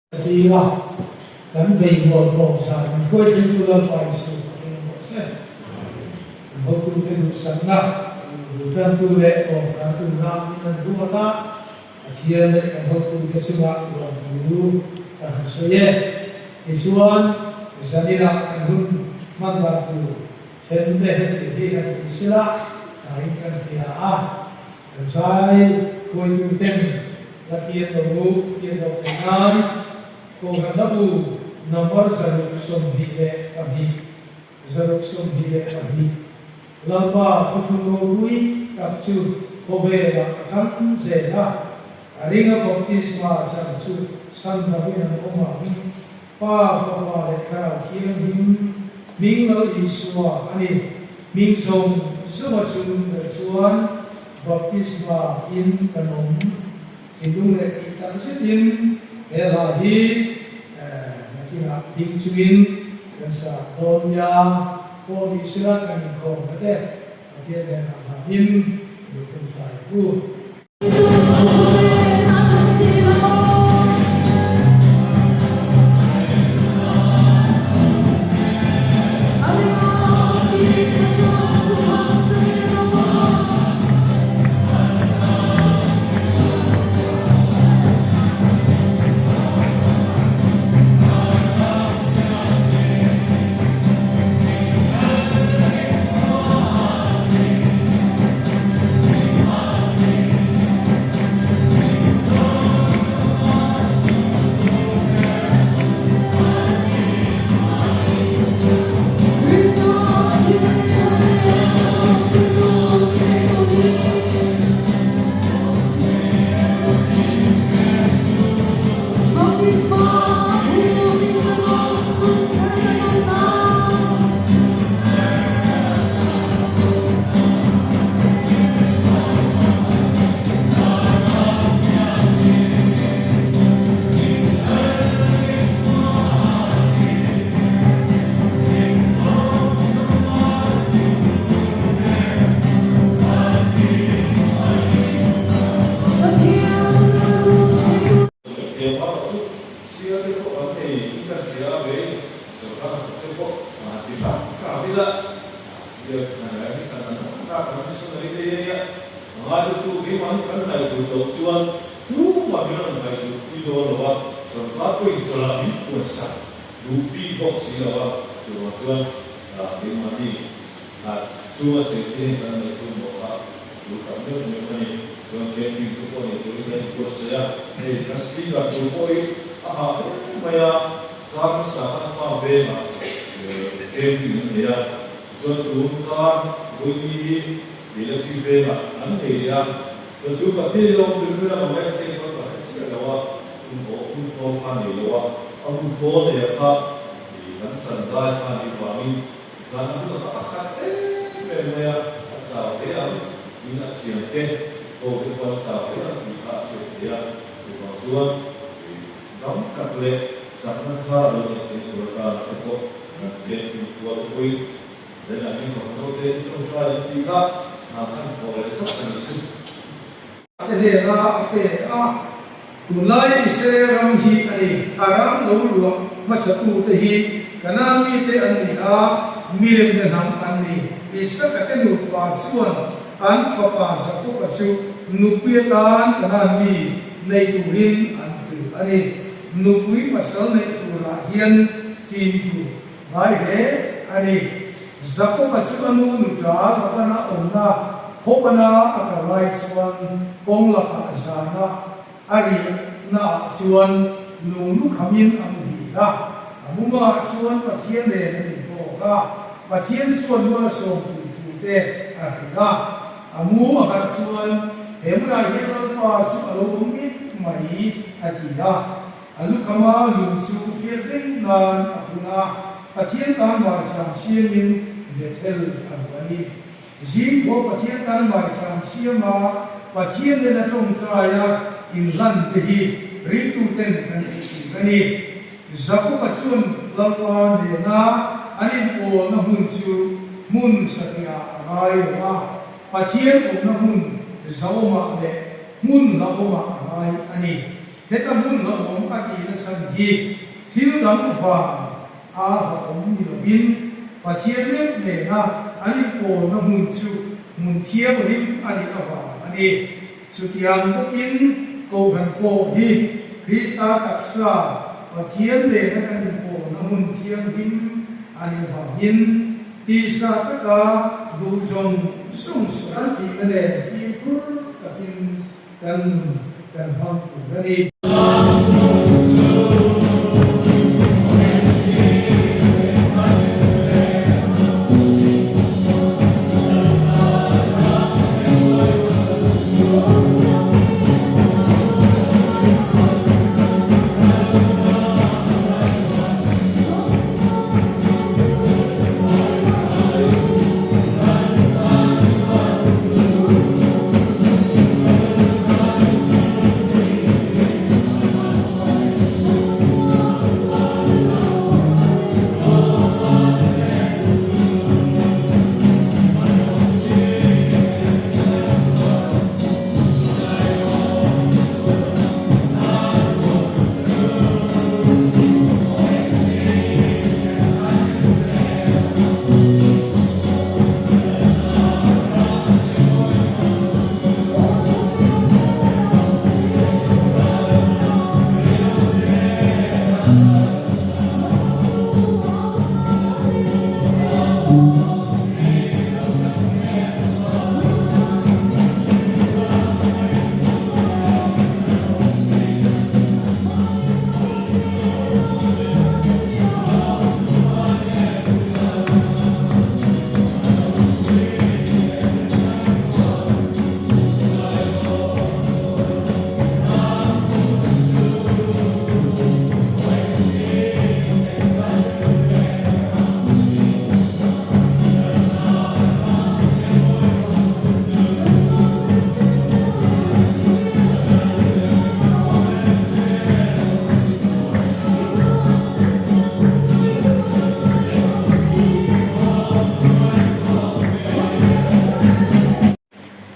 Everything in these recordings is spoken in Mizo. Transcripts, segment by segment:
Ka ti a, kan beibual tawp zan min hruai thlengtu Lalpa Isu fakin awm rawh se. Kan hotute duhsakna, duhtantu leh tawpkan tura min an ruat a, Pathian leh kan hotute chungah lawmtu ka han sawi e. Tichuan, zaninah kan hun hman dan tur then te heti hi han ti sela, tlaiin kan hria a. Kan zai huaitu ten la pian lo u pian lo theih nan Kohhran bu number 122, 122, Lalpa thuthlung ropui tak chu khawvelah a thang zel a, a ringa baptisma chan chu chhandam in an awm ang. Pa, Fapa leh Thlarau Thianghlim hming Lal Isua a ni. Hming zawng zawnga chung ber chuan baptisma in kan awm. Thinlung leh tih tak zetin he hla hi nakinah ding chungin kan sa dawn nia. Pawh ni sela kan inkhawm khat e. Pathian hnenah hlanin i lo tumthlai ang u. Sial te pawh kan nei in kan hria a vei, sorkar hnathawk te pawh ti hram hram ila, sial hna leh hi kan an awm tak kan missionary te hi a nia, a ngaihtuahtu keimahni kan ngaihtuah loh chuan tumah min rawn ngaihtuah pui dawn lo a, sorkar pawhin chawlh ah min puansak duh bik bawk si lo a, chuvang chuan keimahni chhunga cheng te hian kan ngaihtuah mawh kha Chu tak meuh meuh a ni. Chuan camping te pawh nei turin kan inbuatsaih a, hei kan speaker tur pawhin a hah hle mai a, kar hmasa khan farm vengah camping an nei a, tichuan tun kar vawiini hi electric vengah an nei leh a, chuan tun Pathian in a awm rilru lamah hian cheng pawn ka hre chiah lo a, hun haw hun thawl kha nei lo a, a hun thawl nei a kha kan chan dai kha a nih vangin Tikhan a hun kha a khat em em mai a, a chau hle ang tiin a thiam te ho te pawh an chau hle ang tih kha a hriat theih a. Chuvang chuan dam tak leh chakna thar a lo neih theih tur atana te pawh kan camping kual te pawhin Zainah hian pakhat ho te i tawngtai ang tih kha hna khan thawh leh zauh a nih chu. Te hnena a pe a, Tunlai Israel ram hi a ni, a ram lo luah hmasatute hi Kanaan mite an ni a, milem te hnam an ni. Isaka te nupa chuan an fapa Jakoba chu nupui atan Kanaan mi nei turin an hrilh a ni. Nupui pasal neih turah hian fimkhur ngai hle a ni. Jakoba chu a nu nuṭa Labana awmna Khawpana a kal lai chuan kawng lakah zana a riahnaah chuan lung lukhamin a muhil a. A mumah chuan Pathian nen an intawk a, Pathian chuan mual a sawm tur thu te a hrilh a. A mu a harh chuan, He hmunah hian Lalpa chu a lo awm ngei mai, a ti a. A lukhama lung chu hriat reng nan a phun a, Pathian tan maicham siamin Bethel a vuah a ni. Zingkhawh Pathian tan maicham siama Pathian nena tawngtai a inhlan te hi ringtuten kan tih tur a ni. Jakoba chuan Lalpa nena an inpawlna hmun chu hmun satliah a ngai lo a, Pathian awmna hmun zauhawmah leh hmun hlauhawmah a ngai a ni. Heta hmun la awm a tih nachhan hi thil dang vang a la awm ni lovin Pathian meuh nena an inpawlna hmun chu hmun thianghlim a nih avang a ni. Chutiang bawkin Kohhran pawh hi Krista taksa Pathian nena kan inpawlna hmun thianghlim a nih avangin tisa taka duh zawng zawng sawi tihna nen fimkhur takin kan nun kan hmang tur a ni.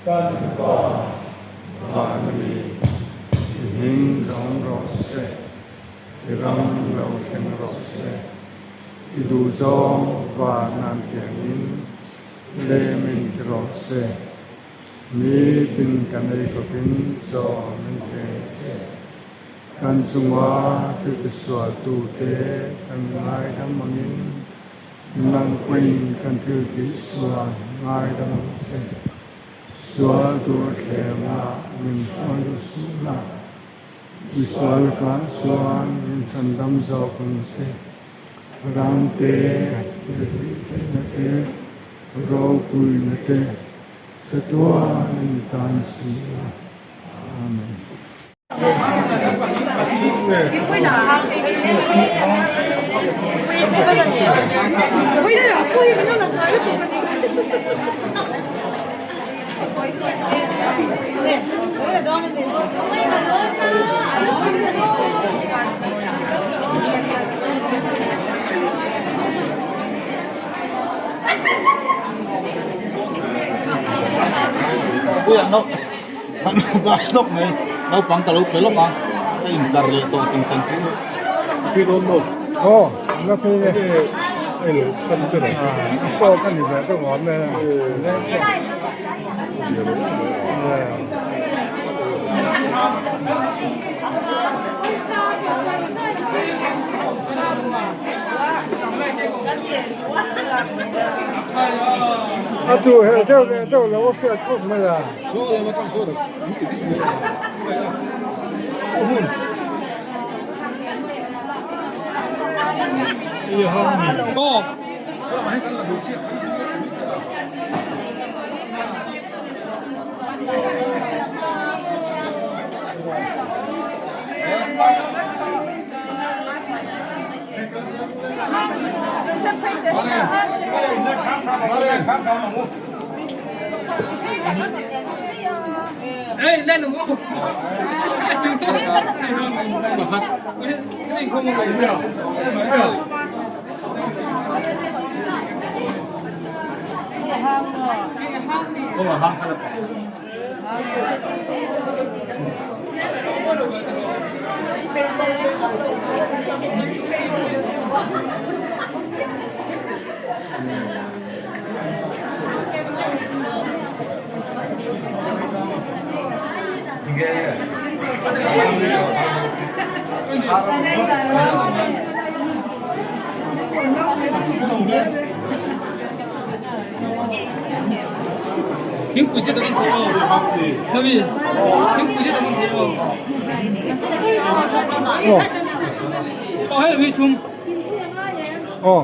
Kan Pa van mi i hming zawng rawh se, i ram lo thleng rawh se, i duhzawng van an tiangin lem in ti rawh se. Nitin kan ei khawpin chaw min pe che. Kan chunga thiltisualtute kan ngaidam angin nang pawhin kan thiltihsual ngaidam ang che. Sual tur thlemna min hruai ru suh la, misual lakah chuan min chhandam zawk ang che. Ram te, thiltihtheihna te, ropuina te, Chatuan in tan si a. Amen. Puia no glass lawk mai naupang ka lo pe lawk a ka intlar leh tawh ting tang chu Pi dawn maw? Aw, la phei e. Hei lo fan te reng. A store ka ni ve deuh awm e. Leng chuan. A chu hel deuh leh deuh lo a hriat khawp mai a. Thingpui te kan in thei aw. Thawi. Thingpui te kan in thei aw. Aw hei wi thum. Aw.